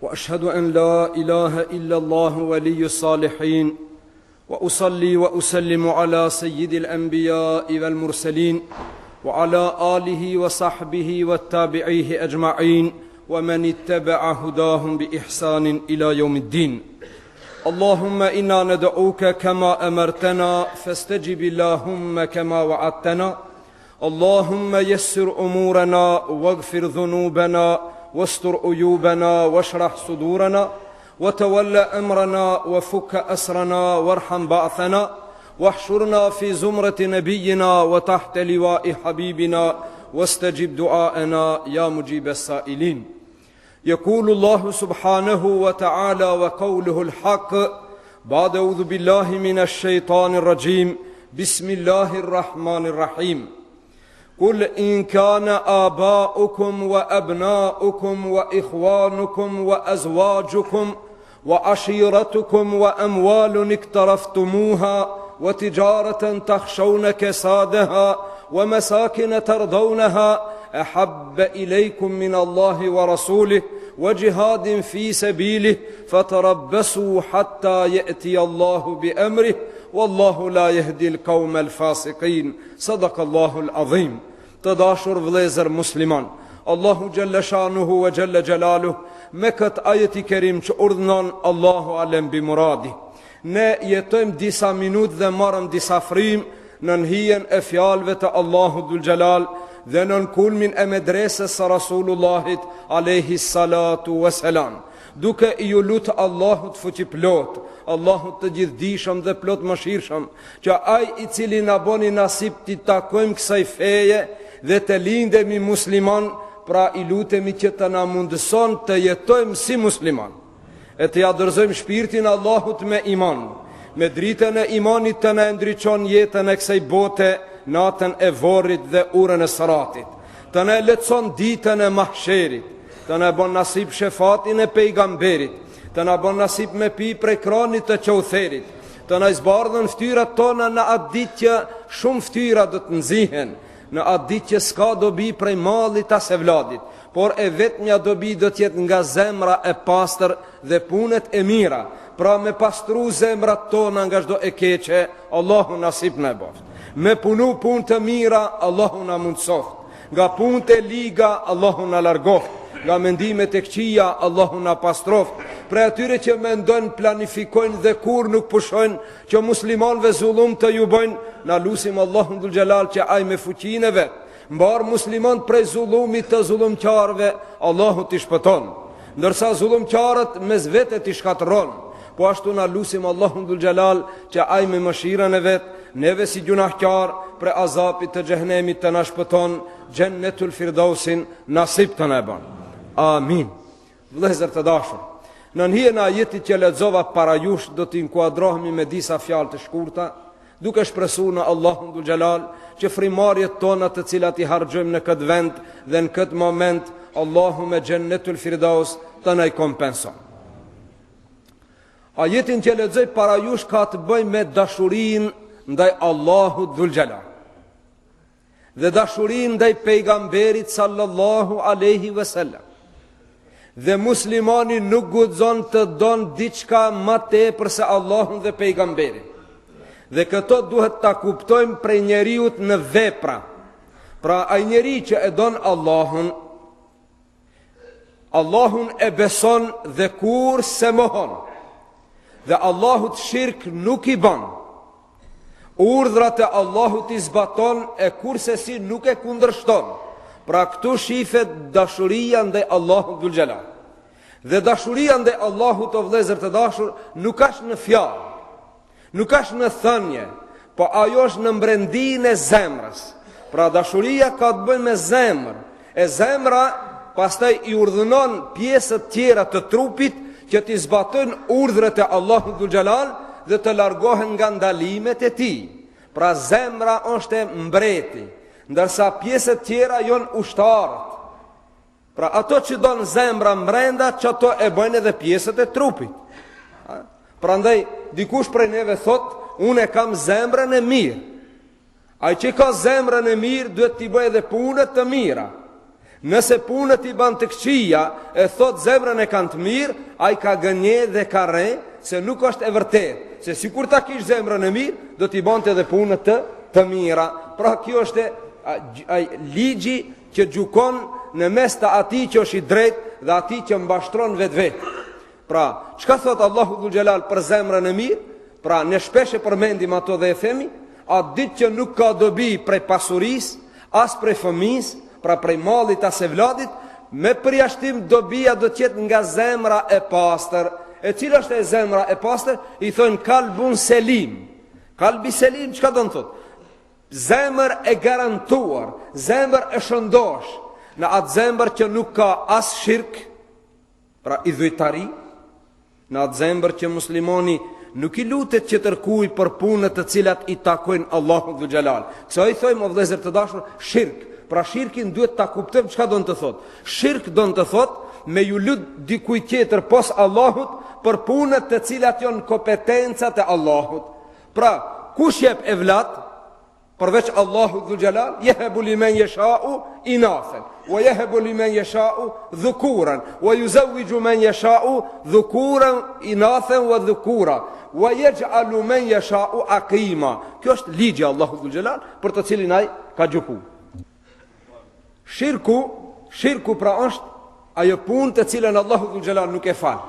واشهد ان لا اله الا الله ولي الصالحين واصلي واسلم على سيد الانبياء والمرسلين وعلى اله وصحبه والتابعيه اجمعين ومن اتبع هداهم باحسان الى يوم الدين اللهم انا ندعوك كما امرتنا فاستجب اللهم كما وعدتنا اللهم يسر امورنا واغفر ذنوبنا واستر عيوبنا واشرح صدورنا وتول امرنا وفك اسرنا وارحم بعثنا واحشرنا في زمرة نبينا وتحت لواء حبيبنا واستجب دعاءنا يا مجيب السائلين يقول الله سبحانه وتعالى وقوله الحق بعد أعوذ بالله من الشيطان الرجيم بسم الله الرحمن الرحيم قل إن كان آباؤكم وأبناؤكم وإخوانكم وأزواجكم وعشيرتكم وأموال اقترفتموها وتجارة تخشون كسادها ومساكن ترضونها أحب إليكم من الله ورسوله وجهاد في سبيله فتربصوا حتى يأتي الله بأمره والله لا يهدي القوم الفاسقين صدق الله العظيم Të dashur vëllezër musliman, Allahu xhelle shanuhu ve xhelle xhelaluhu me këtë ajeti kerim që urdhënon Allahu alem bi muradi. Ne jetojmë disa minutë dhe marrëm disa frymë nën hijen e fjalëve të Allahut dhul xhelal dhe nën kulmin e medresës së Rasulullahit alejhi salatu vesselam. Duke iu lut Allahut fuqiplotë, Allahut të gjithëdijshëm dhe plot mëshirshëm, që ai i cili na boni nasip t'i takojmë kësaj feje dhe të lindemi musliman, pra i lutemi që të na mundëson të jetojmë si musliman e të ja dorëzojmë shpirtin Allahut me iman, me dritën e imanit të na e ndriçon jetën e kësaj bote, natën e vorrit dhe urën e siratit, të na e lehtëson ditën e mahsherit, të na bon nasip shefatin e pejgamberit, të na bon nasip me pi prej kranit të Qeutherit, të na i zbardhën ftyrat tona në atë ditë që shumë ftyra do të nxihen, në atë ditë që s'ka dobi prej mallit as evladit, por e vetmja dobi do të jetë nga zemra e pastër dhe punët e mira, pra me pastru zemrat tona nga çdo e keqe, Allahu nasip na e boftë. Me punu punë të mira, Allahu na mundësoftë. Nga punët e liga, Allahu na largoftë. Nga mendimet e këqija, Allahu na pastroftë. Prej atyre që mendojnë, planifikojnë dhe kurrë nuk pushojnë, që muslimanëve zullum të ju bëjnë, na lusim Allahun dhul xhelal që ai me fuqinë e vet, mbarë muslimanët prej zullumit të zullumqarëve, Allahu t'i shpëton. Ndërsa zullumqarët mes vete t'i shkatërron. Po ashtu na lusim Allahun dhul xhelal që ai me mëshirën e vet, neve si gjunahqar prej azapit të xhehenemit të na shpëton, xhennetul firdausin nasip të na e bën. Amin. Vëllezër të dashur, nën hijen e ajetit që lexova para jush do të inkuadrohemi me disa fjalë të shkurta, duke shpresuar në Allahun dhul xhelal që frymëmarrjet tona të cilat i harxhojmë në këtë vend dhe në këtë moment Allahu me xhennetul firdaus të na i kompenson. Ajetin që lexoj para jush ka të bëjë me dashurinë ndaj Allahut dhul xhelal. Dhe dashurinë ndaj pejgamberit sallallahu alaihi wasallam. Dhe muslimani nuk guxon të don diçka ma tepër se Allahun dhe pejgamberin. Dhe këto duhet ta kuptojmë prej njeriut në vepra. Pra ai njeri që e don Allahun, Allahun e beson dhe kurrë s'e mohon. Dhe Allahut shirk nuk i ban. Urdhrat e Allahut i zbaton e kurrsesi nuk e kundërshton. Pra këtu shifet dashuria ndaj Allahut dhul xhelal. Dhe dashuria ndaj Allahut o vëllezër të dashur nuk është në fjalë. Nuk është në thënie, po ajo është në mbrendinë e zemrës. Pra dashuria ka të bëjë me zemër. E zemra pastaj i urdhënon pjesët tjera të trupit që t'i zbatojnë urdhrat e Allahut dhul xhelal dhe të largohen nga ndalimet e tij. Pra zemra është mbreti, ndërsa pjesët tjera janë ushtarët. Pra ato që don zemra mbrenda, qato e bëjnë edhe pjesët e trupit. Prandaj, dikush prej neve thot, unë e kam zemrën e mirë. Ai që ka zemrën e mirë, duhet t'i bëjë edhe punët të mira. Nëse punët i ban të këqija, e thot zemrën e kam të mirë, ai ka gënje dhe ka rre, se nuk është e vërtetë, se sikur ta kish zemrën e mirë, do t'i bante edhe punët të, të mira. Pra kjo është ai ligji që gjykon në mes të atij që është i drejtë dhe atij që mashtron vetveten. Pra, çka thot Allahu Dhul Xhelal për zemrën e mirë? Pra, ne shpesh e përmendim ato dhe e themi, atë ditë që nuk ka dobi prej pasurisë, as prej fëmisë, pra prej mallit as evladit, me përjashtim dobia do të jetë nga zemra e pastër. E cila është e zemra e pastër? I thonë kalbun selim. Kalbi selim çka do të thotë? Zemër e garantuar, zemër e shëndosh, në atë zemër që nuk ka as shirk, Pra idhujtari, në atë zemër që muslimani nuk i lutet tjetërkuj për punët të cilat i takojnë Allahut Dhul Xhelal. Kësaj i thojmë o vëllezër të dashur, shirk. Pra shirkin duhet ta kuptojmë çka don të thotë. Shirk don të thotë me ju lut dikujt tjetër pos Allahut për punët të cilat janë kompetencat e Allahut. Pra, kush jep evlat? Përveç Allahut Dhul Xhelal, jehebu limen jeshau inathen, wa jehebu limen jeshau dhukuran, wa juzevixhu men jeshau dhukuran inathen wa dhukura, wa jexh'alu men jeshau akima. Kjo është ligji i Allahut Dhul Xhelal, për të cilin ai ka gjyku. Shirku, shirku pra është ajo punë të cilën Allahu Dhul Xhelal nuk e fal.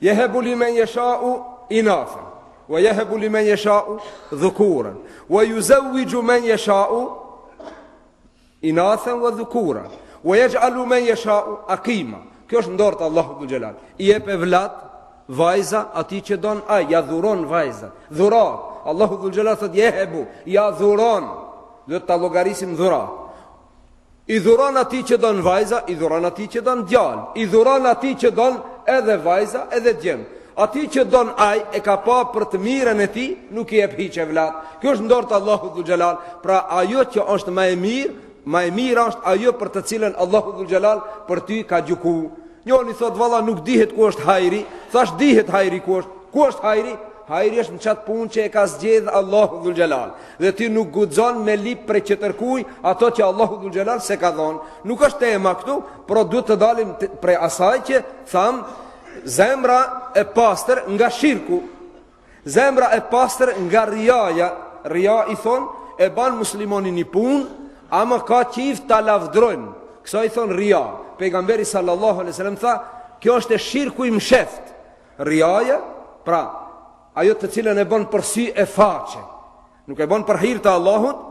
Jehebu limen jeshau inathen, wa jehebu limen jeshau dhukuran, wa juzevixhu men jeshau inathen wa dhukuran, wa jexh'alu men jeshau akima. Kjo është n'dorë të Allahut Dhul Xhelal. I jep evlat, vajza, atij që don ai, ja dhuron vajza. Dhurat, Allahu Dhul Xhelal thot jehebu, ja dhuron. Duhet ta llogarisim dhurat. I dhuron atij që don vajza, i dhuron atij që don djalë, i dhuron atij që don edhe vajza, edhe djem. Atij që don ai e ka pa për të mirën e tij, nuk i jep hiç evlat. Kjo është n'dorë të Allahut Dhul Xhelal. Pra ajo që është më e mirë, më e mira është ajo për të cilën Allahu Dhul Xhelal për ty ka gjyku. Njoni thot valla nuk dihet ku është hajri, thash dihet hajri ku është. Ku është hajri? Hajri është në qat punë që e ka zgjedh Allahu Dhul Xhelal. Dhe ti nuk guxon me lip prej tjetërkuj ato që Allahu Dhul Xhelal s'e ka dhonë. Nuk është tema këtu, por duhet të dalim prej asaj që tham zemra e pastër nga shirku. Zemra e pastër nga rijaja, rija i thon e ban muslimani një punë, ama ka qif ta lavdrojnë. Kësaj i thon rija. Pejgamberi sallallahu alaihi wasallam tha, kjo është e shirku i msheft. Rijaja, pra Ajo të cilën e bën për sy e faqe, nuk e bën për hir të Allahut,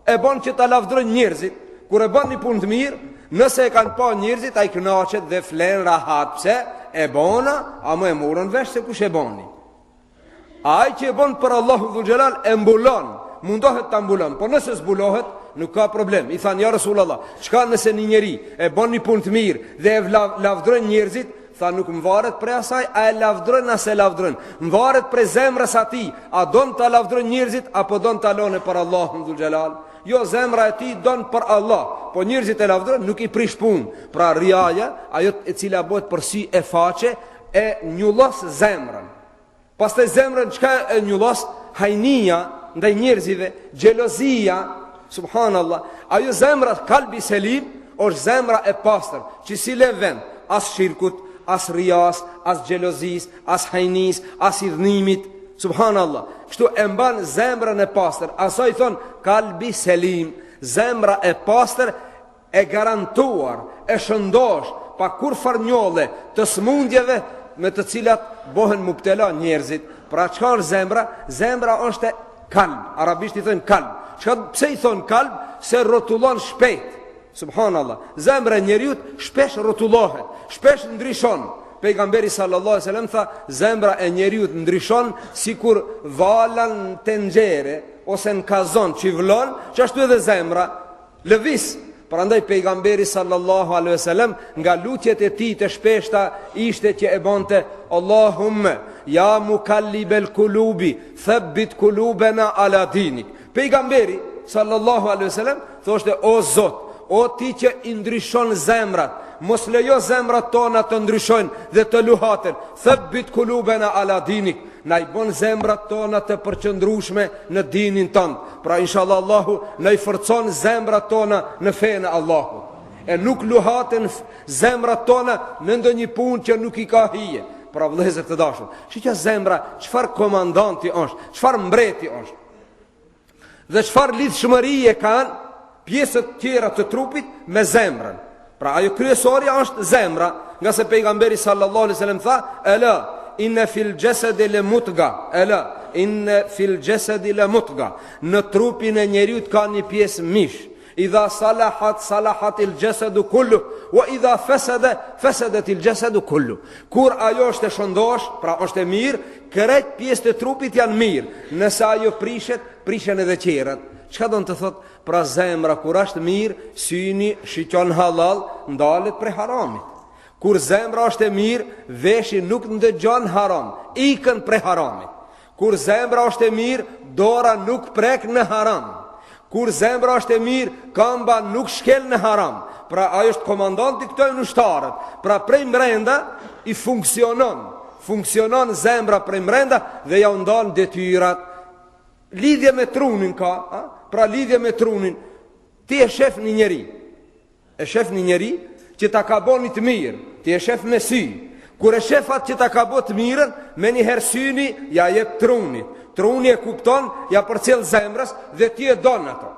e bën që ta lavdrojnë njerëzit. Kur e bën një punë të mirë, nëse e kanë pa njerëzit, ai kënaqet dhe flen rahat. Pse? E bona, ama e morën vesh se kush e boni. Ai që e bën për Allahun Dhul Xhelal e mbulon, mundohet ta mbulon, por nëse zbulohet, nuk ka problem. I thanë ja Resulullah, çka nëse një njeri e bën një punë të mirë dhe e lavdrojnë njerëzit, Tha nuk më varet prej asaj, a e lavdrojnë a s'e lavdrojnë. Më varet prej zemrës atij, a don ta lavdrojnë njerëzit apo don ta lone për Allahun Dhul Xhelal. Jo zemra e tij don për Allah, po njerëzit e lavdrojnë nuk i prish punë. Pra rijaja, ajo e cila bëhet për sy e faqe, e njullos zemrën. Pastaj zemrën çka e njullos? Hajnia ndaj njerëzve, xhelozia, subhanallah. Ajo zemra kalbi selim është zemra e pastër, që s'i le vend as shirkut, as rias, as xhelozisë, as hajnisë, as idhnimit. Subhanallah. Kështu e mban zemrën e pastër. Asaj i thon kalbi selim, zemra e pastër e garantuar, e shëndosh, pa kurrfarë njolle të sëmundjeve me të cilat bohen mubtela njerëzit. Pra çka është zemra? Zemra është kalb, arabisht i thonë kalb. Çka pse i thonë kalb? Se rrotullon shpejt. Subhanallah. Zemra e njeriut shpesh rrotullohet, shpesh ndryshon. Pejgamberi sallallahu alajhi wasallam tha, zemra e njeriut ndryshon sikur vala në tenxhere ose në kazon që vlon, qashtu edhe zemra Lëviz, prandaj pejgamberi sallallahu alaihi wasallam nga lutjet e tij të shpeshta ishte që e bonte Allahumme ja mukallibel kulubi thabbit kulubena ala dinik. Pejgamberi sallallahu alaihi wasallam thoshte o Zot, o ti që i ndryshon zemrat, mos lejo zemrat tona të ndryshojnë dhe të luhaten. Thabbit kulubena ala dinik. Na i bon zemrat tona të përqendrueshme në dinin tënd. Pra inshallah Allahu na i forcon zemrat tona në fenë e Allahut. E nuk luhaten zemrat tona në ndonjë punë që nuk i ka hije. Pra vëllezër të dashur, shiko zemra çfarë komandanti është, çfarë mbreti është. Dhe çfarë lidhshmërie kanë pjesët tjera të trupit me zemrën. Pra ajo kryesorja është zemra, ngase pejgamberi sallallahu alaihi wasallam tha, "Ela inna fil jasadi la mudga." Ela inna fil jasadi la mudga. Në trupin e njeriut ka një pjesë mish. Idha salahat salahat il jasadu kullu wa idha fasada fasadat il jasadu kullu. Kur ajo është e shëndosh, pra është e mirë, krejt pjesët e trupit janë mirë. Nëse ajo prishet, prishen edhe tjerat. Çka don të thot? Pra zemra kur është mirë, syni shiqon hallall, ndalet prej haramit. Kur zemra është e mirë, veshi nuk ndëgjon haram, ikën prej haramit. Kur zemra është e mirë, dora nuk prek në haram. Kur zemra është e mirë, kamba nuk shkel në haram. Pra ajo është komandanti këto janë ushtarët. Pra prej mrenda i funksionon. Funksionon zemra prej mrenda dhe ja u ndan detyrat. Lidhje me trunin ka, a? pra lidhje me trunin. Ti e shef një njeri. E shef një njeri që ta ka bo një të mirë, ti e shef me sy. Kur e shef atë që ta ka bo të mirën, menjëherë syni ja jep trunit. Truni e kupton, ja përcjell zemrës dhe ti e don ato.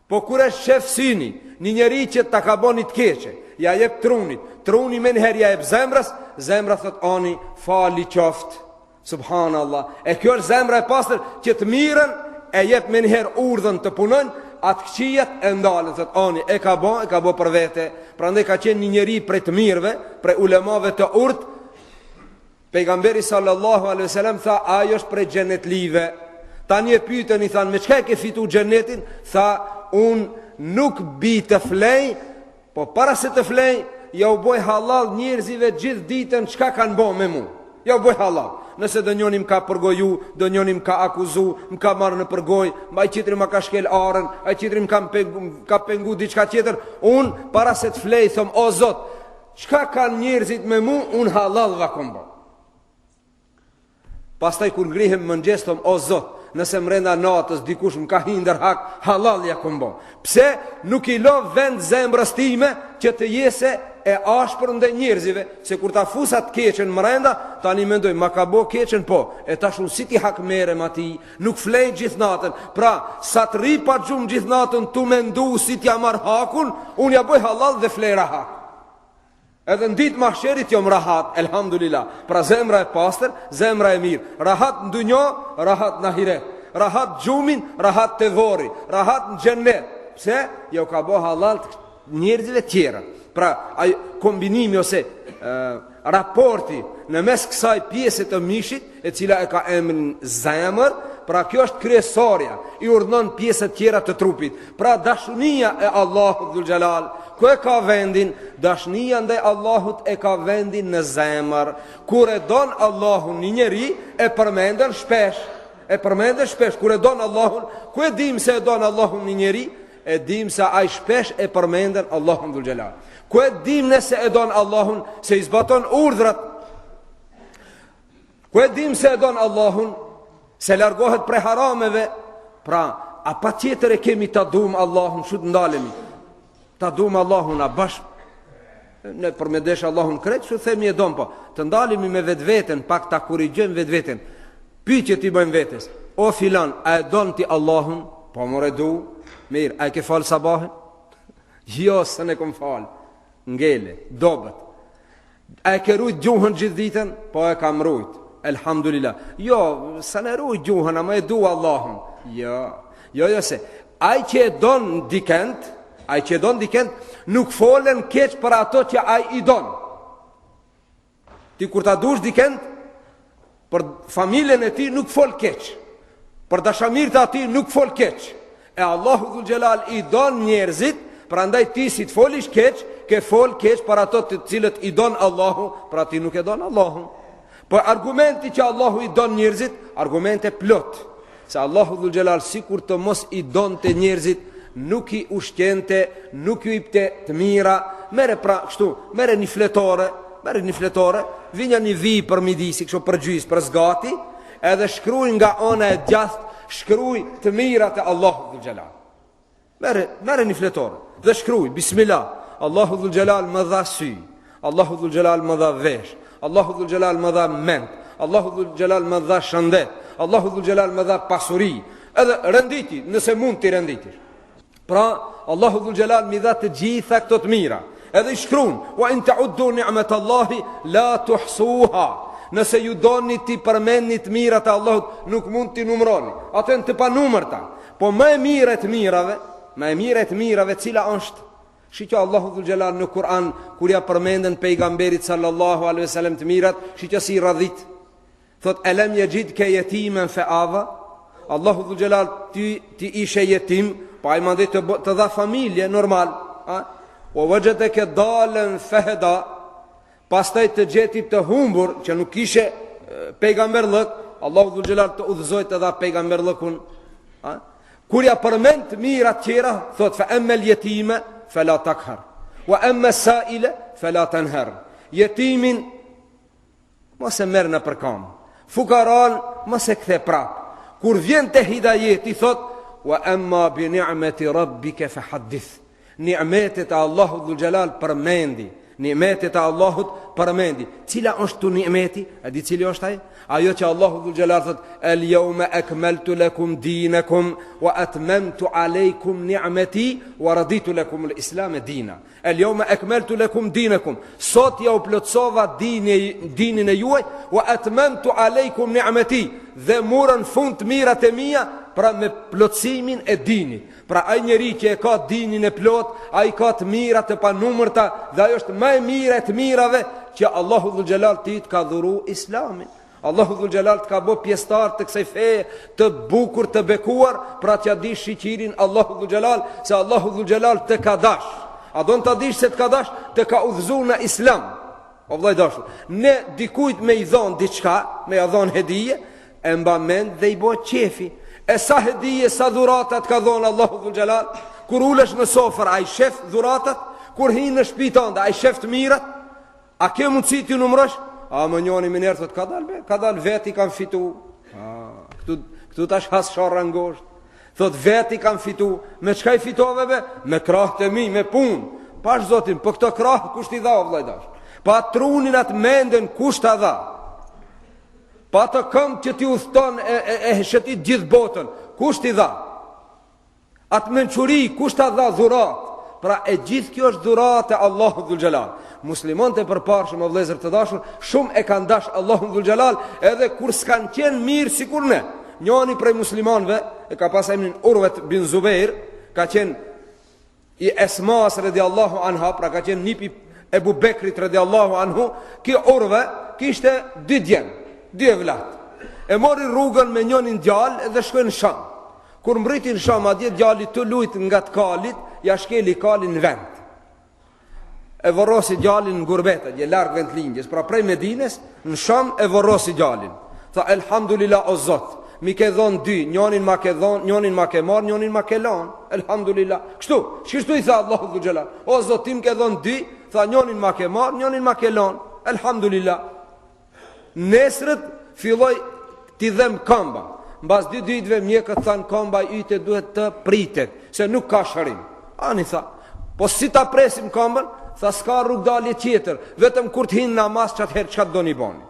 Po kur e shef syni, një njeri që ta ka bo një të keqe, ja jep trunit. Truni menjëherë ja jep zemrës, zemra thot ani falë qoftë. Subhanallah. E kjo është zemra e pastër që të mirën e jep menjëherë urdhën të punon, atë këqijat e ndalën, thot ani e ka bo, e ka bo për vete. Prandaj ka qenë një njeri prej të mirëve, prej ulemave të urtë. Pejgamberi sallallahu alaihi wasallam tha ai është prej xhenetlive. Tani e pyetën i thanë me çka e ke fitu xhenetin? Tha un nuk bi të flej, Po para se të flej, ja u boj hallall njerëzive gjithë ditën çka kanë bo me mu. Ja u boj hallall. Nëse donjoni më ka përgoju, donjoni më ka akuzu, më ka marrë nëpër gojë, ai tjetri më ka shkel arën, ai tjetri më ka pengu, ka pengu diçka tjetër, unë para se të flej, thom, o Zot, çka kanë njerëzit me mu, unë hallall va kom bo. Pastaj kur ngrihem në mëngjes thom o Zot, nëse mrenda natës dikush më ka hi ndër hak, hallall ja kom bo. Pse nuk i lo vend zemrës time që të jese e ashpër ndaj njerëzve, se kur ta fus atë keqen mrenda, tani mendoj ma ka bo keqen po, e tash unë si t'i hakmerrem atij, nuk flej gjithë natën. Pra, sa të rri pa gjumë gjithë natën tu mendu si t'ja marr hakun, unë ja boj hallall dhe flej rahat. Edhe në ditë mahsherit jom rahat, elhamdulillah. Pra zemra e pastër, zemra e mirë. Rahat në dunja, rahat në ahiret. Rahat gjumin, rahat te vorri, rahat në xhennet. Pse? Jau ka bo hallall njerëzve tjera. Pra, ai kombinimi ose e, raporti në mes kësaj pjese të mishit, e cila e ka emrin zemër, pra kjo është kryesorja, i urdhnon pjesët tjera të trupit. Pra dashunia e Allahut dhul xhelal, ku e ka vendin? Dashnia ndaj Allahut e ka vendin në zemër. Kur e don Allahun një njeri, e përmendën shpesh. E përmendën shpesh kur e don Allahun, ku e dim se e don Allahun një njeri? E dim se ai shpesh e përmendën Allahun dhul xhelal. Ku e dim nëse e don Allahun, se i zbaton urdhrat Ku e dim se e don Allahun, se largohet prej harameve, pra, a patjetër e kemi ta dum Allahun, shu të ndalemi, ta dum Allahun, a bash, ne për me desh Allahun krejt, shu themi e dom, po, të ndalemi me vetveten, pak ta korrigjojmë vetveten, pyetje t'i bëjmë vetes, o filan, a e don ti Allahun, po more du, mirë, a e ke falë sabahin? Jo, s'e kom falë, ngele, dobët, A e ke rujt gjuhën gjithë ditën? Po e kam rujt. Elhamdulillah. Jo, s'e ruj gjuhën, ama e du Allahun. Jo, jo, jo se. Ai që e don dikend, ai që e don dikend, nuk folen keq për ato që ai i don. Ti kur ta dush dikend, Për familjen e tij nuk fol keq. Për dashamirët e atij nuk fol keq. E Allahu dhul xhelal i don njerëzit, prandaj ti si të folish keq, ke fol keq për ato të cilët i don Allahu, pra ti nuk e don Allahun. Po argumenti që Allahu i don njerëzit, argumente plot. Se Allahu dhul xhelal sikur të mos i donte njerëzit, nuk i ushqente, nuk ju ipte të mira, merre pra kështu, merre një fletore, merre një fletore, vinja një vijë për midisi, kështu për gjys, për zgati, Edhe shkruj nga ana e djathtë, shkruj të mirat e Allahut dhul xhelal. Merre, merre një fletore dhe shkruj bismillah. Allahu dhul xhelal më dha sy. Allahu dhul xhelal më dha vesh. Allahu dhul xhelal më dha mend. Allahu dhul xhelal më dha shëndet. Allahu dhul xhelal më dha pasuri. Edhe renditi, nëse mund t'i renditish. Pra, Allahu dhul xhelal m'i dha të gjitha këto të mira. Edhe i shkrun, wa in ta'uddu ni'mat Allahi la tuhsuha. Nëse ju doni t'i përmendni të mirat e Allahut, nuk mund t'i numroni. Ato janë të panumërta. Po më e mira e të mirave, më e mira e të mirave cila është? Shiko Allahu dhul xhelal në Kur'an kur ja përmendën pejgamberit sallallahu alaihi wasallam të mirat, shiko si i radhit. Thot elem jexhidke jetimen fe ava Allahu dhul xhelal ti, ti ishe jetim Po ai mandej të, të dha familje normal a? Ue vexhedeke dalen feheda Pastaj të gjeti të humbur Që nuk kishe pejgamberllëk Allahu dhul xhelal të udhëzoi të dha pejgamberllëkun a? Kur ja përmend të mirat tjera Thot fe emmel jetime Fe la takhar Wa emme saile Fe la tenher Jetimin Mos e merr nëpër kamë. Fukaran mos e kthe prap. Kur vjen te hidajeti thot wa amma bi ni'mati rabbika fa haddith. Ni'metet e Allahut dhul xhelal përmendi. Ni'metet e Allahut përmendi. Cila është tu ni'meti? A di cili është ai? Ajo që Allahu dhul xhelal thot el yawma akmaltu lakum dinakum wa atmamtu alaykum ni'mati wa raditu lakum al-islam dina. El jeume ekmeltu lekum dinekum Sot jau plotësova dini, dinin e juaj Wa etmemtu alejkum ni'meti Dhe murën fund të mirat e mia Pra me plotësimin e dinit Pra ai njeri që e ka dinin e plot Ai ka të mira të panumërta Dhe ajo është më e mira e të mirave Që Allahu dhul xhelal ty të ka dhuru islamin Allahu dhul xhelal të ka bo pjesëtar të kësaj feje të bukur të bekuar, pra t'ja dish shyqyrin Allahu dhul xhelal, se Allahu dhul xhelal të ka dash. A don ta dish se të ka dash, të ka udhëzu në islam. O vëlla i dashur, ne dikujt me i dhon diçka, me ja dhon hedije, e mba mend dhe i bëhet qefi. E sa hedije, sa dhurata të ka dhon Allahu dhul xhelal, kur ulesh në sofër, a i shef dhuratat, kur hin në shtëpi tënde, a i shef të mirat, A ke mundësi t'i numërosh? A më njoni menjëherë thot, kadal be, kadal vetë i kam fitu. A, këtu, këtu tash has sharra n'gosht. Thot, vetë i kam fitu. Me çka i fitove be? Me krahët e mi, me punë. Pash zotin, po këto krahë kush t'i dha, o vëlla i dashur? Pa trunin atë menden, kush ta dha? Pa ato këmbë që ti udhëton e, e, e shëtit gjithë botën, kush t'i dha? Atë mençuri, kush ta dha dhuratë? Pra e gjithë kjo është dhuratë e Allahut dhul xhelal. Muslimanët e përparshëm o vëllezër të dashur, shumë e kanë dash Allahun dhul xhelal, edhe kur s'kanë qenë mirë sikur ne. Njani prej muslimanëve e ka pas emrin Urvet bin Zubair, ka qenë i Esmas radiallahu anha, pra ka qenë nipi Ebu Bekrit radiallahu anhu, ky Urve kishte dy djem, dy evlat. E mori rrugën me njonin djalë dhe shkoi në Sham. Kur mbriti në Sham, atje djali tu lujt ngat kalit, ja shkeli kalin në vend. E vorrosi djalin në gurbet, atje larg vendlindjes, pra prej Medines në Sham e vorrosi djalin. Tha elhamdulillah o Zot, m'i ke dhon dy, njonin ma ke dhon, njonin ma ke marr, njonin ma ke lon. Elhamdulillah. Kështu, kështu i tha Allahu dhul xhelal. O Zot, ti më ke dhon dy, tha njonin ma ke marr, njonin ma ke lon. Elhamdulillah. Nesrët filloi t'i dhem kamba. Mbas dy ditëve mjekët thanë kamba yte duhet të pritet, se nuk ka shërim. Ani tha, po si ta presim kambën? Tha s'ka rrugdalje tjetër, vetëm kur të hin namaz qatëherë çka të doni boni.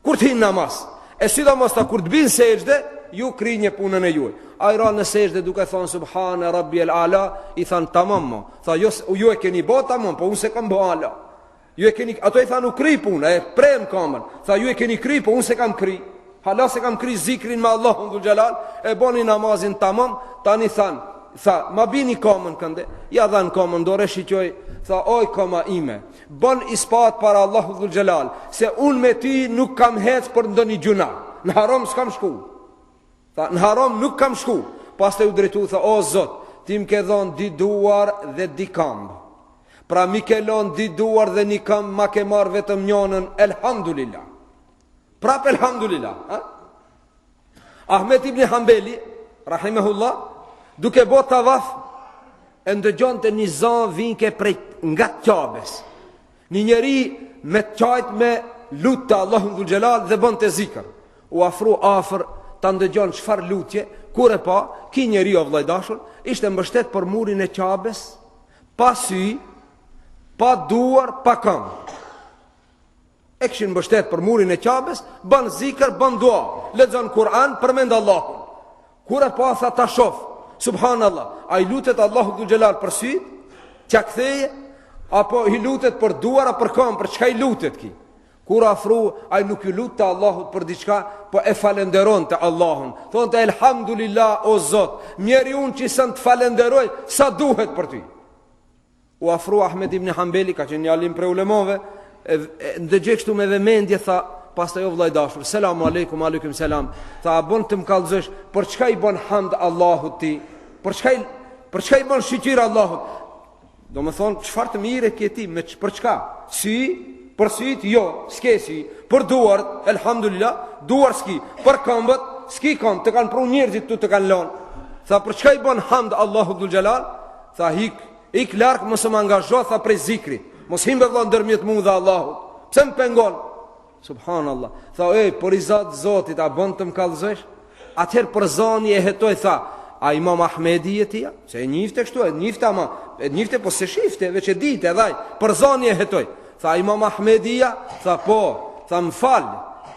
Kur të hin namaz, e sidomos tha kur të bin sexhde, ju kryni punën e juaj. Ai ra në sexhde duke thonë subhane rabbijel ala, i thanë tamam mo. Tha jo, ju e keni bo tamam, po unë s'e kam bo hala. Ju e keni, ato i thanë u kry puna, e prem kamën. Tha ju e keni kry, po unë s'e kam kry. Hala s'e kam kry zikrin me Allahun dhul xhelal, e boni namazin tamam, tani thanë, tha, ma bini kamën kënde, ja dhanë kamën dore, shiqoj, tha, oj kama ime, bon ispat para Allahut dhul xhelal, se unë me ty nuk kam hec për ndonjë gjynah, në haram s'kam shku. Tha, në haram nuk kam shku. Pastaj u drejtu, tha, o Zot, ti më ke dhonë dy duar dhe dy kambë. Pra m'i ke lonë dy duar dhe një kambë, ma ke marrë vetëm njonën, elhamdulillah. Prap elhamdulillah. Ha? Ahmet ibn Hanbeli, rahimehullah, duke bo tavaf, e ndëgjonte një za vinke prej nga Qabes. Një njeri me qajt me lutte Allahun dhul xhelal dhe bënte zikër. U afru afër ta ndëgjon çfarë lutje, kur e pa, ki njeri o vëlla i dashur, ishte mbështet për murin e Qabes, pa sy, pa duar, pa këmbë. E kishin mbështet për murin e Qabes, bën zikër, bën dua, lexon Kur'an, përmend Allahun. Kur e pa tha ta shof, subhanallah, a i lutet Allahut dhul xhelal për sy, t'ja ktheje, apo i lutet për duar, a për këmbë, për çka i lutet ki? Kur afru, ai nuk ju lutte Allahut për diçka, po e falenderonte Allahun. Thonte elhamdulillah o Zot, mjeri unë që s'un të falenderoj, sa duhet për ty. U afru Ahmed ibn Hanbeli, ka qenë një alim prej ulemave, e, e ndëgjoi kështu me vëmendje tha, pastaj o vëlla i dashur, selamu alejkum, alejkum selam. Tha a bën të më kallëzosh për çka i bën hamd Allahut ti? Për çka i për çka i bën shyqyr Allahut? Domethonë, çfarë të mire ke ti, me për çka? Sy, për sytë, jo, s'ke sy. Për duart, elhamdulillah, duar s'ki. Për këmbët, s'ki këmbë, të kanë pru njerëzit tu të kanë lonë. Tha, për çka i bën hamd Allahut dhul xhelal? Tha, hik, ik larg, mos më angazho, tha prej zikrit. Mos hin be vlla ndërmjet mu dhe Allahut. Pse më pengon? Subhanallah. Tha, ej, për riza të Zotit, a bën të më kallëzosh? Atëherë për zani e hetoi, tha, a imam Ahmedi je ti? Se e njifte kështu, e njifte ama, e njifte po s'e shifte, veç e dite edhe ai, për zani e hetoi. Tha, imam Ahmedi a? Tha, po, tha, më fal,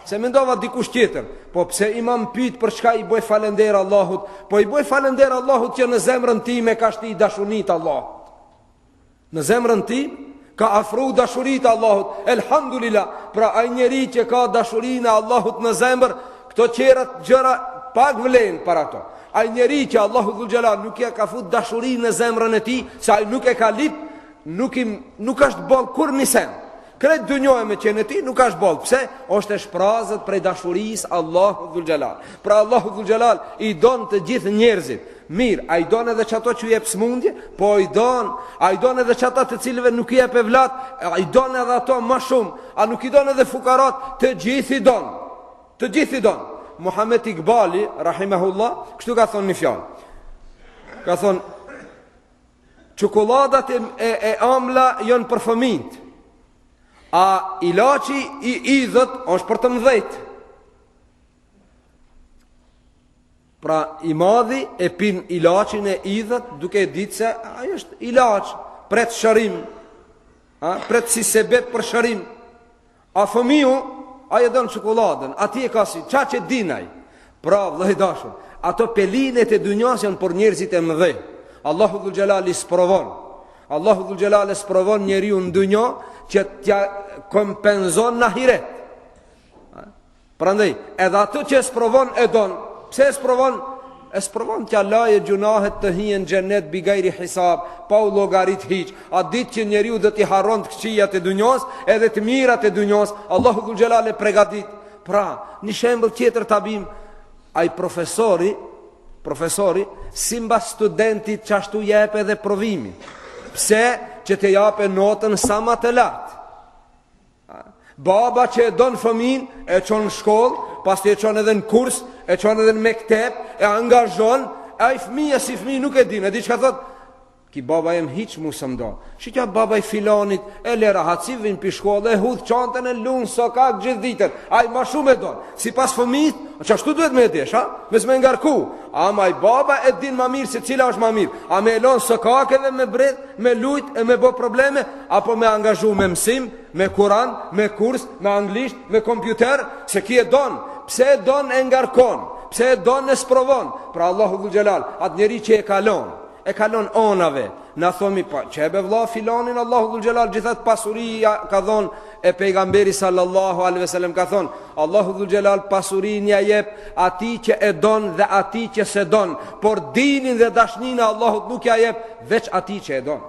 se mendova dikush tjetër. Po pse imam pyet për çka i bëj falender Allahut? Po i bëj falender Allahut që në zemrën time ka shti dashuni të Allahut. Në zemrën time ka afru dashuri të Allahut. Elhamdulillah, pra ai njeri që ka dashurinë e Allahut në zemër, këto tjerat gjëra pak vlen për ato. Ai njeri që Allahu dhul xhelal nuk ja ka fut dashurinë në zemrën e tij, se ai nuk e ka lip, nuk i nuk është boll kurrnjë sen. Krejt dynjoja me qenë e tij nuk është boll. Pse? Është e shprazët prej dashurisë Allahu dhul xhelal. Pra Allahu dhul xhelal i don të gjithë njerëzit. Mirë, a i don edhe qato që i jep smundje? Po i don. A i don edhe qata të cilëve nuk i jep evlat? A i don edhe ato ma shumë? A nuk i don edhe fukarat? Të gjithë i don. Të gjithë i don. Muhammed Iqbali, rahimahullah, kështu ka thonë një fjalë. Ka thonë, Çokolladat e, e, e amla janë për fëmijët. A ilaçi i idhët është për të mëdhejt. Pra i madhi e pin ilaçin e idhët duke e ditë se ai është ilaç, pret shërim. A pret si sebep për shërim. A fëmiu, ai e don çokolladën, atij e ka si, qaq e din ai. Pra, vëlla i dashur, ato pelinet e dynjas janë për njerëzit e mëdhenj. Allahu dhul xhelal i sprovon. Allahu dhul xhelal e sprovon njeriun në dynja që t'ja kompenzon në ahiret. Prandaj, edhe atë që e sprovon e don. Pse e sprovon? E sprovon t'ja laje gjunahet të hije në xhenet bigajri hisab, pa u llogarit hiç. Atë ditë që njeriu do t'i harron të këqijat e dynjas, edhe të mirat e dynjas, Allahu dhul xhelal e pregadit. Pra, një shembull tjetër ta bim, ai profesori, profesori, simbas studentit qashtu jep edhe provimin. Pse? Që të jape notën sa ma të lartë. Baba që e don fëmin, e çon në shkollë, pastaj e çon edhe në kurs, e çon edhe në mektep, e angazhon, ai fëmija si fëmijë nuk e din, e di çka thot? Ki baba jem hiç mu s'më do. Shikja baba i filanit, e le rahat si vin pi shkolle, e hudh çantën e lun sokak gjithë ditën. Ai ma shumë e don. Sipas fëmijës, qashtu duhet me e desh, ha? Mos me ngarku. Ama ai baba e din ma mirë se cila është ma mirë. A me e lon sokakeve me bredh, me lujt e me bo probleme, apo me angazhu me mësim, me Kuran, me kurs, me anglisht, me kompjuter, se ki e don, pse e don e ngarkon, pse e don e sprovon, pra Allahu dhul xhelal, atë njeri që e kalon, e kalon onave, na thomi, pa, qe be vlla filanin, Allahu dhul xhelal, gjithë atë pasuri ja ka dhon, e pejgamberi sallallahu alaihi wasallam ka thon, Allahu dhul xhelal pasurinë ja jep atij që e don dhe atij që s'e don, por dinin dhe dashninë e Allahut nuk ja jep veç atij që e don.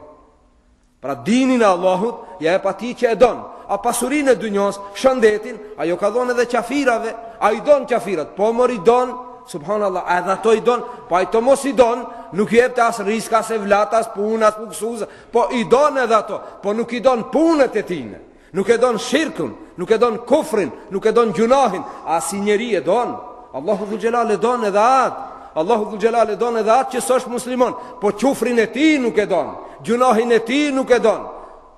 Pra dinin e Allahut ja jep atij që e don. A pasurinë e dynjas, shëndetin, ai ka dhon edhe qafirave, a i don qafirat, po mor i don, subhanallah, a edhe ato i don, po ai të mos i don, nuk i jepte as risk, as evlat, as punë, as luksuz, po i don edhe ato, po nuk i don punët e tine. Nuk e don shirkun, nuk e don kufrin, nuk e don gjunahin, a si njeri e don. Allahu dhul xhelal e don edhe atë. Allahu dhul xhelal e don edhe atë që s'është musliman, po qufrin e tij nuk e don, gjunahin e tij nuk e don.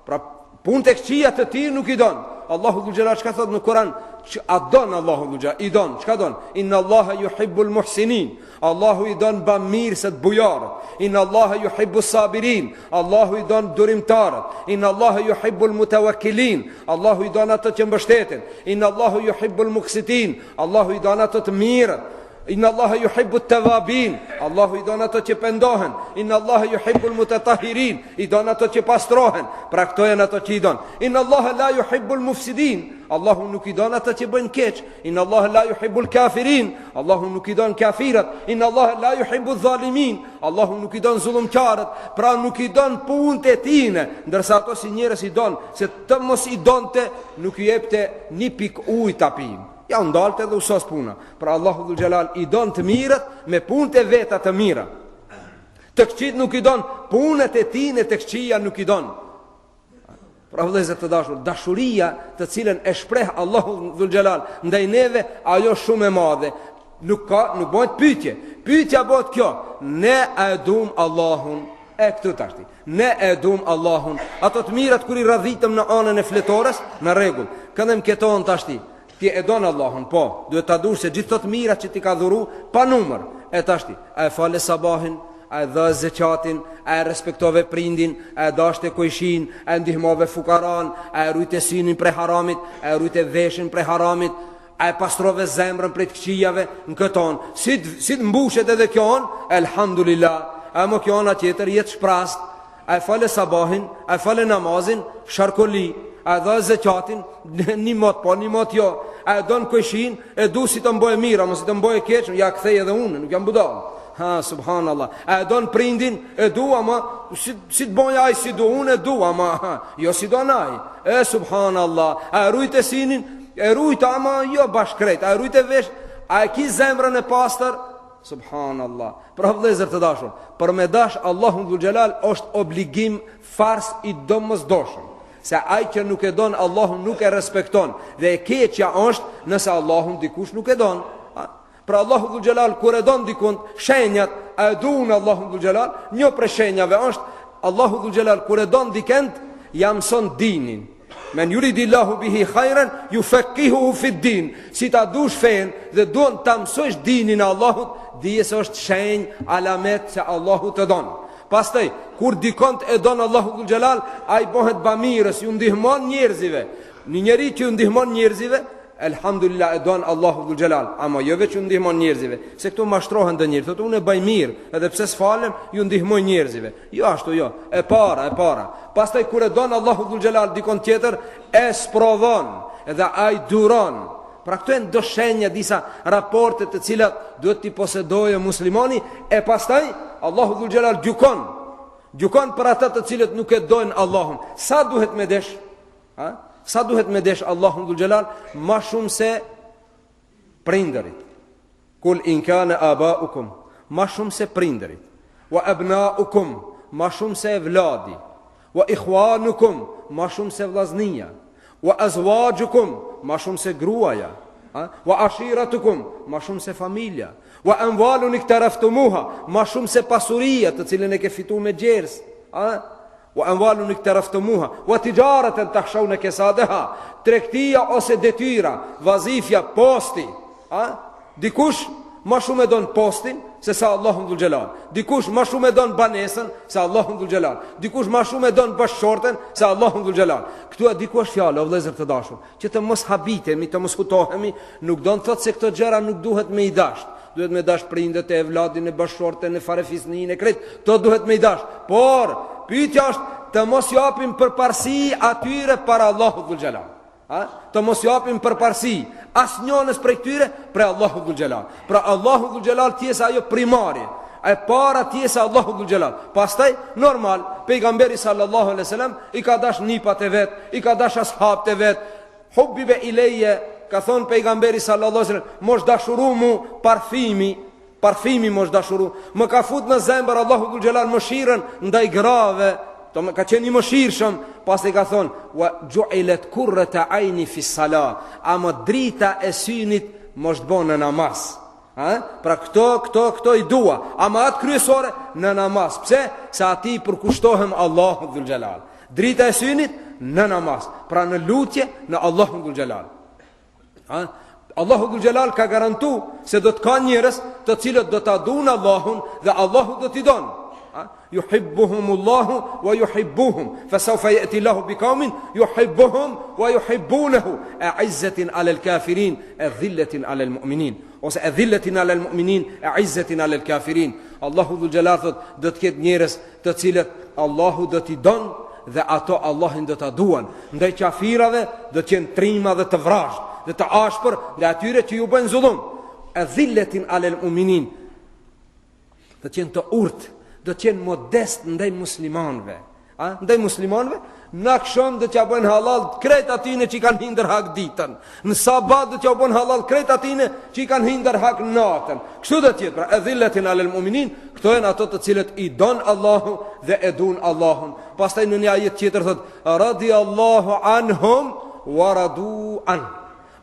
Pra punët e këqija të tij nuk i don. Allahu dhul xhelal çka thot në Kur'an? Që a don Allahu dhul xhelal? I don, çka don? Inna Allaha yuhibbul muhsinin. Allahu i don bamirësët bujarët. Inna Allaha yuhibbus sabirin. Allahu i don durimtarët. Inna Allaha yuhibbul mutawakkilin. Allahu i don ato që mbështeten. Inna Allaha yuhibbul muqsitin. Allahu i don ato të mirët. Inna Allaha yuhibbu at-tawabin. Allahu i don ato që pendohen. Inna Allaha yuhibbu al-mutatahhirin. I don ato që pastrohen. Pra këto janë ato që i don. Inna Allaha la yuhibbu al-mufsidin. Allahu nuk i don ata që bëjnë keq. Inna Allaha la yuhibbu al-kafirin. Allahu nuk i don kafirat. Inna Allaha la yuhibbu adh-dhalimin. Allahu nuk i don zullumqarët. Pra nuk i don punët e tine, ndërsa ato si njerëz i don, se të mos i donte, nuk i jepte një pikë ujë ta pinë. Ja u ndalte dhe u sos puna. Pra Allahu dhul xhelal i don të mirët me punët e veta të mira. Të këqijtë nuk i don punët e tine të këqija nuk i don. Pra vëllezër të dashur, dashuria të cilën e shpreh Allahu dhul xhelal ndaj neve, ajo shumë e madhe. Nuk ka, nuk bëhet pyetje. Pyetja bëhet kjo, ne a e dum Allahun? E këtu tashti. Ne e dum Allahun. Ato të mirat kur i radhitëm në anën e fletores, në rregull. Këndem këto anë tashti. Ti e don Allahun, po, duhet ta dush se gjithë këto të mira që t'i ka dhuru pa numër. E tashti, a e fale sabahin, a e dhe zeqatin, a e respektove prindin, a e dashte kojshin, a e ndihmove fukaran, a e rujte synin prej haramit, a e rujte veshin prej haramit, a e pastrove zemrën prej të këqijave në këtë anë. Si të, si të mbushet edhe kjo anë, elhamdulillah, ama kjo ana tjetër jetë shprast, A e fale sabahin, a e fale namazin, sharkoli, a e dha zeqatin, një mot po, një mot jo, a e don kojshin, e du si të m'bojë mirë, ama si të m'bojë keq, ja kthej edhe unë, nuk jam budall. Ha, subhanallah. A e don prindin, e du, ama si, si të bojë ai si du, unë e du, ama ha, jo si don ai. E, subhanallah. A e rujte synin, e rujta, ama jo bash krejt. A e rujte vesh, a e ki zemrën e pastër, Subhanallah. Pra vëllezër të dashur, për me dash Allahun dhul xhelal është obligim farz i domosdoshëm. Se ai që nuk e don Allahun nuk e respekton dhe e keqja është nëse Allahun dikush nuk e don. Pra Allahu dhul xhelal kur e don dikund, shenjat a e dun Allahun dhul xhelal, një prej shenjave është Allahu dhul xhelal kur e don dikend, ja mëson dinin. Men yuridillahu bihi khairan yufaqihuhu fi din. Si ta dush fenë dhe duan ta mësosh dinin e Allahut, dije se është shenjë, alamet se Allahu të don. Pastaj, kur dikond e don Allahu dhul xhelal, ai bëhet bamirës, ju ndihmon njerëzve. Një njeri që ju ndihmon njerëzve, Elhamdulillah e don Allahu dhul xhelal, ama jo veç ju ndihmon njerëzve, se këtu mashtrohen do njerëz, thotë unë e bëj mirë, edhe pse s'falem, ju ndihmoj njerëzve. Jo ashtu jo, e para, e para. Pastaj kur e don Allahu dhul xhelal dikon tjetër, e sprovon edhe ai duron. Pra këto janë do shenja disa raporte të cilat duhet t'i posedojë muslimani e pastaj Allahu dhul xhelal gjykon. Gjykon për ata të cilët nuk e dojnë Allahun. Sa duhet me desh? Ha? Sa duhet me desh Allahun dhul xhelal ma shumë se prindërit. Kul in kana abaukum ma shumë se prindërit. Wa abnaukum ma shumë se evladi. Wa ikhwanukum ma shumë se vllaznia. Wa azwajukum ma shumë se gruaja. Ha? Wa ashiratukum ma shumë se familja. Wa amwalun iktaraftumuha ma shumë se pasuria të cilën e ke fitu me djersë. Ha? Wa amwalun iktaraftumuha wa tijaratan takhshawna kasadaha. Tregtia ose detyra, vazifja, posti, a? Dikush ma shumë e don postin se sa Allahun dhul xhelal. Dikush ma shumë e don banesën se Allahun dhul xhelal. Dikush ma shumë e don bashkëshorten se Allahun dhul xhelal. Këtu a di ku është fjala, o vëllezër të dashur, që të mos habitemi, të mos hutohemi, nuk don të thotë se këto gjëra nuk duhet me i dasht. Duhet me dash prindët e evladin e bashkëshorten e farefisnin e krejt. Kto duhet me i dash. Por pyetja është të mos japim përparësi atyre para Allahut dhul xhelal. Ha? Të mos japim përparësi asnjënës prej këtyre prej Allahut dhul xhelal. Pra Allahu dhul xhelal të jesë ajo primari. E para të jesë Allahu dhul xhelal. Pastaj normal pejgamberi sallallahu alaihi wasallam i ka dash nipat e vet, i ka dash ashabët e vet, Hubbibe ilejje, ka thonë pejgamberi sallallahu alaihi wasallam, m'osht dashuru mu parfimi, parfimi m'osht dashuru, më ka fut në zemër Allahu dhul xhelal mëshirën ndaj grave, do me ka qenë i mëshirshëm, pastaj ka thonë, wa ju'ilat qurrata ayni fi salah, ama drita e synit m'osht bo në namaz. Ha? Pra këto, këto, këto i dua, ama atë kryesore në namaz. Pse? Se aty i përkushtohem Allahut dhul xhelal. Drita e synit në namaz, pra në lutje në Allahun dhul xhelal. Ha? Allahu Dhul Xhelal ka garantu se do të ka njerëz të cilët do ta duan Allahun dhe Allahu do t'i don. Ha? Yuhibbuhumullahu wa yuhibbuhum fa sawfa ya'ti Allahu biqaumin yuhibbuhum wa yuhibbunahu a'izzatin 'alal kafirin adhillatin 'alal mu'minin ose adhillatin 'alal mu'minin a'izzatin 'alal kafirin. Allahu Dhul Xhelal thot do të ketë njerëz të cilët Allahu do t'i don dhe ato Allahin do ta duan. Ndaj qafirave do të jenë trima dhe të vrazhdë dhe të ashpër ndaj atyre që ju bëjnë zullum. Edhilletin alel muminin do të jenë të urtë, do të jenë modest ndaj muslimanëve. A? Ndaj muslimanëve, në aksham do t'ja bëjnë hallall krejt atyne që i kanë hi ndër hak ditën. Në sabah do t'ja bëjnë hallall krejt atyne që i kanë hi ndër hak natën. Kështu do të jetë, pra edhilletin alel muminin, këto janë ato të cilët i don Allahu dhe e dun Allahun. Pastaj në një ajet tjetër thot radiallahu anhum wa radu an.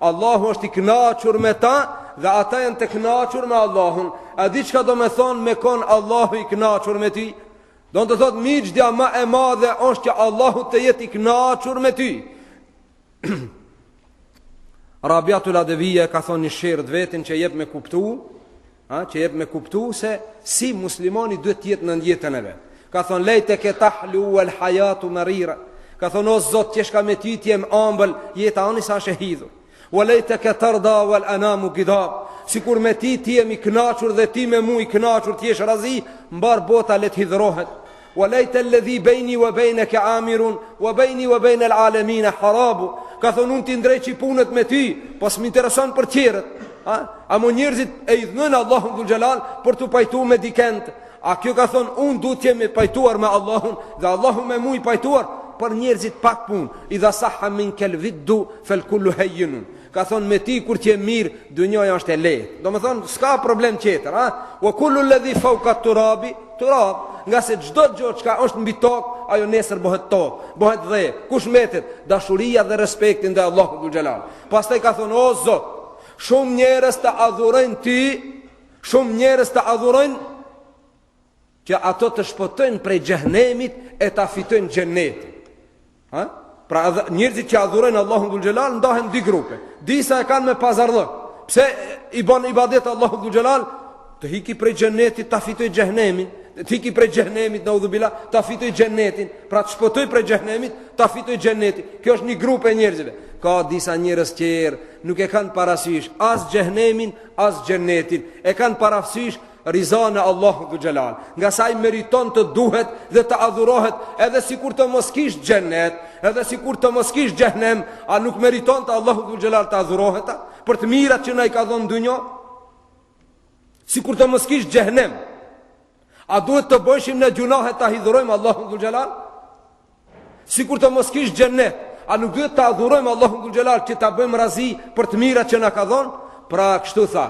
Allahu është i kënaqur me ta dhe ata janë të kënaqur me Allahun. A di çka do me thonë me kon Allahu i kënaqur me ty? Do të thotë myzhdja ma e madhe është që Allahu të jetë i kënaqur me ty. Rabiatul Adevije ka thonë një shirë të vetin që jep me kuptu, a, që jep me kuptu se si muslimani duhet të jetë në jetën e vet. Ka thonë lejteke tahlu wal hajatu merira. Ka thonë o Zot qeshka me ty të jem ambël, jeta ani sa është e hidhur. Wa lejteke tarda wal anamu gidab. Sikur me ti të jem i kënaqur dhe ti me mu i kënaqur të jesh razi, mbar bota le të hidhrohet. Wa lejte alladhi bejni wa bejneke amirun wa bejni wa bejne al-alamina harabu. Ka thonë unë t'i ndreqi punët me ty, po s'më intereson për tjerët. A? Amo njerëzit e idhnojnë Allahun dhul xhelal për t'u pajtu me dikend. A kjo ka thonë unë du të jem i pajtuar me Allahun dhe Allahu me mu i pajtuar për njerëzit pak punë. Idha sahha minkel viddu fel kullu hejjinun. Ka thonë me ti kur të jem mirë, dynjaja është e lehtë. Domethonë s'ka problem tjetër, a? Wa kullu alladhi fawqa turabi turab. Ngase çdo gjë çka është mbi tokë, ajo nesër bëhet tokë, bëhet dhe. Kush mbetet? Dashuria dhe respekti ndaj Allahut dhul xhelal. Pastaj ka thonë o Zot, shumë njerëz të adhurojnë ty, Shumë njerëz të adhurojnë që ato të shpëtojnë prej xhehenemit e ta fitojnë xhenetin. Ha? Pra edhe njerëzit që adhurojnë Allahun dhul xhelal ndahen dy grupe. Disa e kanë me pazarllëk. Pse i bën ibadet Allahut dhul xhelal? Të hiki prej xhenetit ta fitoj xhehenemin, të hiki prej xhehenemit neudhubilah, ta fitoj xhenetin, pra të shpëtoj prej xhehenemit, ta fitoj xhenetin. Kjo është një grup e njerëzve. Ka disa njerëz tjerë nuk e kanë parasysh as xhehenemin, as xhenetin, e kanë parasysh rizanë e Allahut dhul xhelal. Ngase ai meriton të duhet dhe të adhurohet edhe sikur të mos kish xhenet, edhe sikur të mos kish xhehenem, a nuk meriton të Allahu dhul xhelal të adhurohet a? për të mirat që na i ka dhënë n'dynja? Sikur të mos kish xhehenem, a duhet të bëjshim ne gjynahe ta hidhurojmë Allahun dhul xhelal? Sikur të mos kish xhennet, a nuk duhet ta adhurojmë Allahun dhul xhelal që ta bëjmë razi për të mirat që na ka dhënë? Pra kështu tha,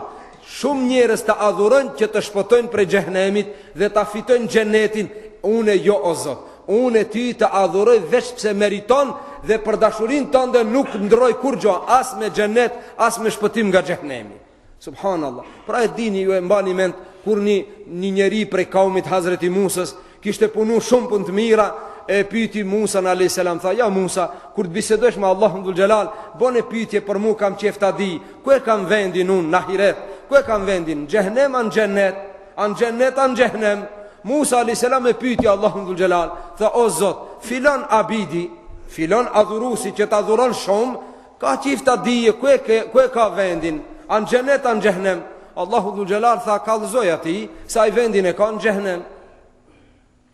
shumë njerëz të adhurojnë që të shpëtojnë prej xhehenemit dhe ta fitojnë xhennetin, unë jo o Zot. Unë ty të adhuroj veç pse meriton dhe për dashurinë tënde nuk ndroj kurrgjë, as me xhennet, as me shpëtim nga xhehenemi. Subhanallah. Pra e dini ju e mbani mend kur një një njeri prej kaumit Hazreti Musës kishte punu shumë punë të mira e pyeti Musan alayhis salam tha ja Musa kur të bisedosh me Allahun dhul xhelal bone pyetje për mua kam qejf ta di ku e kam vendin unë në ahiret ku e kam vendin në xhehenem a në xhennet a në xhennet a në xhehenem Musa alayhis salam e pyeti Allahun dhul xhelal tha o Zot filan abidi filan adhuruesi që të adhuron shumë Ka qejf ta dije ku e, ke, ku e ka vendin, a në xhenet a në xhehnem. Allahu dhul xhelal tha kallëzoj atij se ai vendin e ka në xhehnem.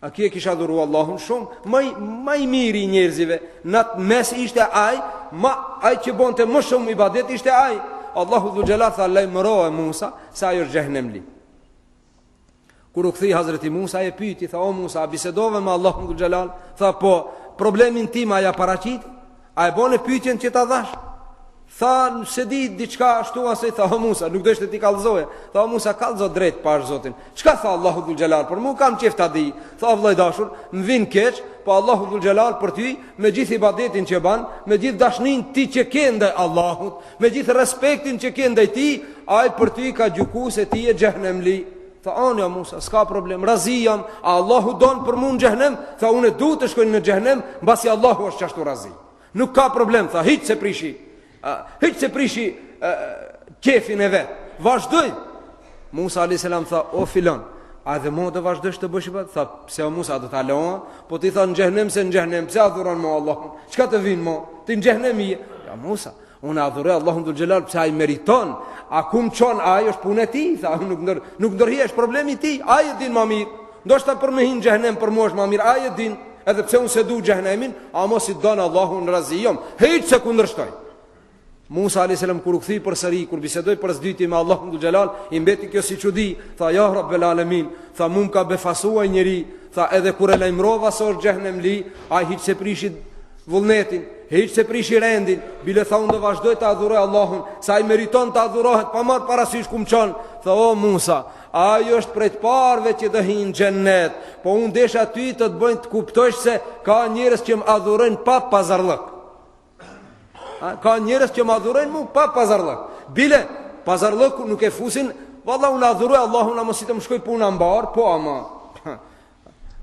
A ky e kish adhuru Allahun shumë, ma i, ma i miri i njerëzve, në atë mes ishte ai, ma, ai që bonte më shumë ibadet ishte ai. Allahu dhul xhelal tha lajmëroje Musa se ai është xhehnemli. Kur u kthy Hazreti Musa e pyeti, tha o Musa, a bisedove me Allahun dhul xhelal? Tha po, problemin tim a ja paraqit? A e bone pyetjen që ta dhash? Tha, s'e di diçka ashtu asaj, tha o Musa, nuk deshte t'i kallëzoje. Tha o Musa, kallëzo drejt pash Zotin. Çka tha Allahu dhul xhelal për mua kam qejf ta di. Tha vëlla i dashur, më vin keq, po Allahu dhul xhelal për ty, me gjithë ibadetin që ban, me gjithë dashninë ti që ke ndaj Allahut, Me gjithë respektin që ke ndaj tij, ai për ty ka gjyku se ti je xhehnemli. Tha ani o Musa, s'ka problem, razi jam, a Allahu don për mu në xhehnem? Tha unë du të shkoj në xhehnem, mbasi Allahu është qashtu razi. Nuk ka problem, tha, hiç s'e prishi. Hiç s'e prishi. qefin e vet. Vazhdoj. Musa a.s. tha, o filan, a edhe mo do vazhdosh të bësh ibadet? Tha, pse o Musa, a do ta lë? Po ti tha në xhehnem se në xhehnem, pse adhuron mo Allahun? Çka të vin mo? Ti në xhehnem je. Ja Musa, unë adhuroj Allahun dhul xhelal pse ai meriton. A ku më çon ai është punë e tij, tha, nuk ndër nuk ndërhij është problemi i tij, ai e din më mirë. Ndoshta për me hi në xhehnem për mua është më mirë, ai e din. Edhe pse unë s'e du xhehnemin, amo si don Allahu unë razi jom. Hiç s'e kundërshtoj. Musa a.s. kur u kthy përsëri, kur bisedoi për së dyti me Allahun dhul xhelal, i mbeti kjo si çudi, tha ja Rabbel Alemin, tha mu më ka befasu ai njeri, tha edhe kur e lajmërova se është xhehnemli, ai hiç s'e prishi vullnetin, hiç s'e prishi rendin, bile tha unë do vazhdoj të adhuroj Allahun, se ai meriton të adhurohet, pa marrë parasysh ku më çon, tha o Musa, ai është prej të parëve që do hinë xhennet, po unë desha ty të të bëj të kuptosh se ka njerëz që më adhurojnë pa pazarllëk. Ka njerëz që më adhurojnë mu pa pazarllëk. Bile, pazarllëku nuk e fusin, valla unë adhuroj Allahun, ama si të më shkoj puna mbar, po ama.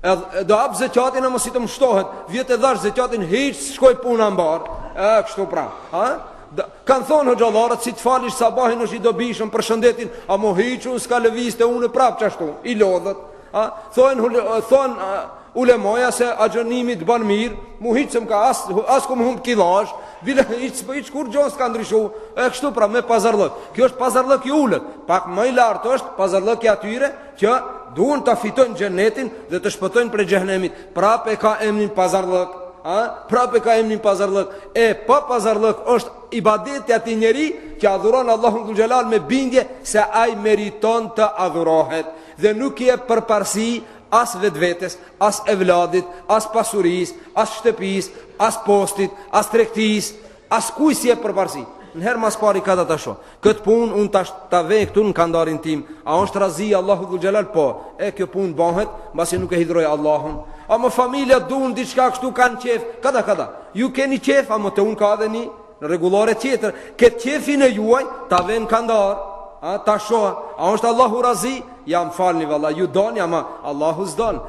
Edhe do jap zeqatin ama si të më shtohet, vjet e dhash zeqatin hiç s'shkoi puna mbar. E kështu pra, ha? Da, kanë thonë hoxhallarët si të falish sabahin është i dobishëm për shëndetin, amo hiç unë s'ka lëviz te unë prapë qashtu, i lodhët. A, thonë, thonë ulemoja se agjërimi të bën mirë, mu hiç s'më ka as, as kom humb killazh, bile hiç s'po hiç kurgjo s'ka ndryshu, e kështu pra me pazarllëk. Kjo është pazarllëk i ulët, pak më i lartë është pazarllëk i atyre që duan ta fitojnë xhenetin dhe të shpëtojnë prej xhehenemit. Prapë e ka emrin pazarllëk, a? Prapë e ka emrin pazarllëk. E pa pazarllëk është ibadeti i atij njeri që adhuron Allahun dhul xhelal me bindje se ai meriton të adhurohet dhe nuk i jep përparësi as vetvetes, as evladit, as pasurisë, as shtëpisë, as postit, as tregtisë, askujt s'i jep përparësi. Një herë mas pari ka ta shoh. Këtë punë unë tash ta ve këtu në kandarin tim. A është razi Allahu dhul xhelal? Po. E kjo punë bëhet mbasi nuk e hidhroj Allahun. Ama familja duan diçka kështu kanë qejf. Kada kada. Ju keni qejf, ama te unë ka edhe një rregullore tjetër. Këtë qejfin e juaj ta ve në kandar. A ta shoh. A është Allahu razi? Ja më falni valla, ju doni ama Allahu s'don.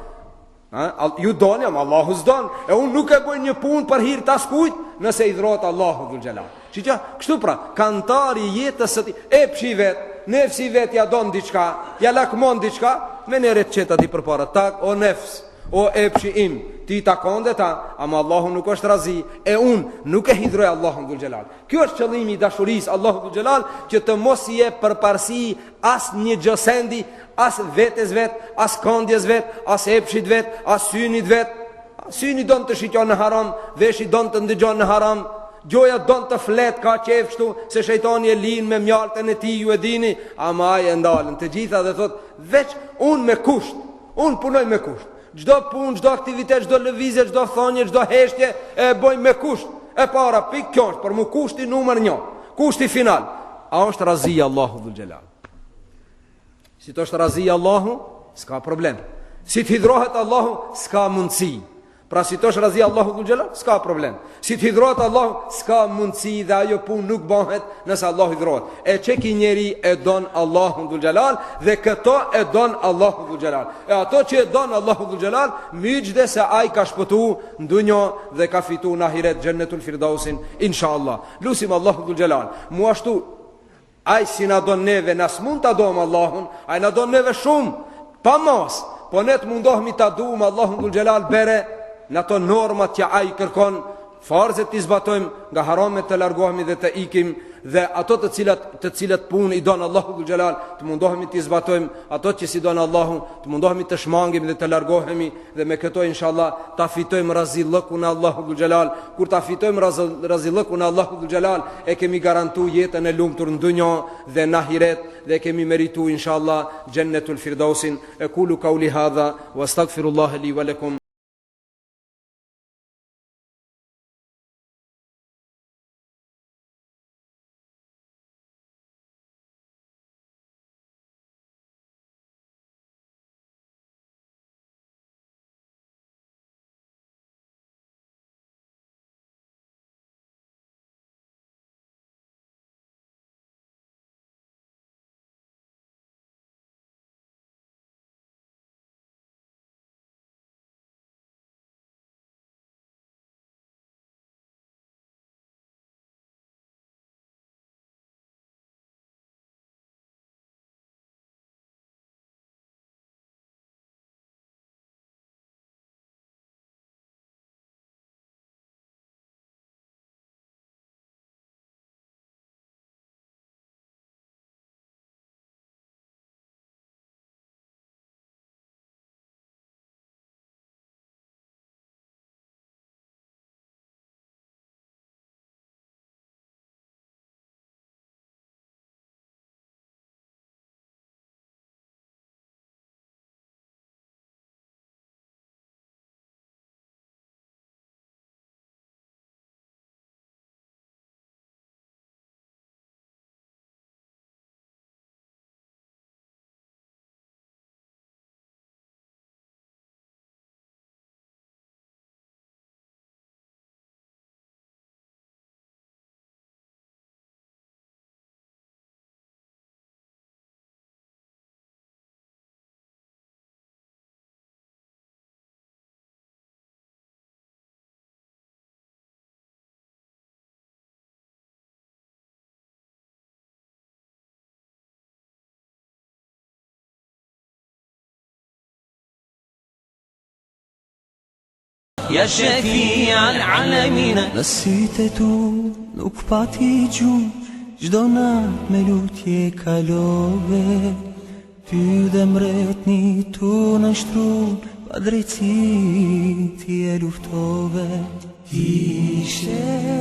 Ha? Ju doni ama Allahu s'don. E unë nuk e bëj një punë për hir të askujt, nëse hidhrohet Allahu dhul xhelal. Që kështu pra, kantari i jetës së tij, epshi vet, nefsi vet ja don diçka, ja lakmon diçka, menjëherë të qet aty përpara, tak o nefs, o epshi im, ti ta konde ta, ama Allahu nuk është razi, e unë nuk e hidhroj Allahun dhul xhelal. Kjo është qëllimi i dashurisë Allahu dhul xhelal, që të mos i jep përparësi as një gjë sendi, as vetes vet, as kandjes vet, as epshit vet, as synit vet. Syni don të shikon në haram, veshi don të ndëgjon në haram, gjoja don të flet, ka qejf kështu, se shejtani e lin me mjaltën e tij, ju e dini, ama ai e ndalën të gjitha dhe thot, veç unë me kusht, unë punoj me kusht. Çdo punë, çdo aktivitet, çdo lëvizje, çdo thonje, çdo heshtje e bëj me kusht. E para pikë kjo është për mu kushti numër 1. Kushti final. A është razi Allahu dhul xhelal? Si të është razi Allahu, s'ka problem. Si të hidhrohet Allahu, s'ka mundësi. Pra si të është razi Allahu dhul xhelal, s'ka problem. Si të hidhrohet Allahu, s'ka mundësi dhe ajo punë nuk bëhet nëse Allahu hidhrohet. E që ky njeri e don Allahun dhul xhelal dhe këto e don Allahu dhul xhelal. E ato që e don Allahu dhul xhelal, mygjde se ai ka shpëtu në dunja dhe ka fitu në ahiret xhennetul firdausin, inshallah. Lusim Allahun dhul xhelal. Mu ashtu Ai si na don neve, na s'mund ta dom Allahun, ai na don neve shumë, pa mas, po ne të mundohemi ta duam Allahun dhul xhelal bere në ato normat që ai kërkon, farzet t'i zbatojmë, nga haramet të largohemi dhe të ikim dhe ato të cilat të cilat punë i don Allahu dhul xhelal, të mundohemi t'i zbatojmë, ato që s'i don Allahu, të mundohemi të shmangim dhe të largohemi dhe me këto inshallah ta fitojmë razillëkun e Allahut dhul xhelal. Kur ta fitojmë razillëkun e Allahut dhul xhelal, e kemi garantu jetën e lumtur në dunja dhe në ahiret dhe e kemi meritu inshallah xhennetul firdausin. Ekulu kauli hadha wa astaghfirullah li wa lakum. Ja shefi al alamina. Në sytë e tu nuk pati gjumë, çdo natë me lutje kalove. Ty dhe mbretni t'u nënshtrun, padrejtësinë ti e luftove. Ti ishe.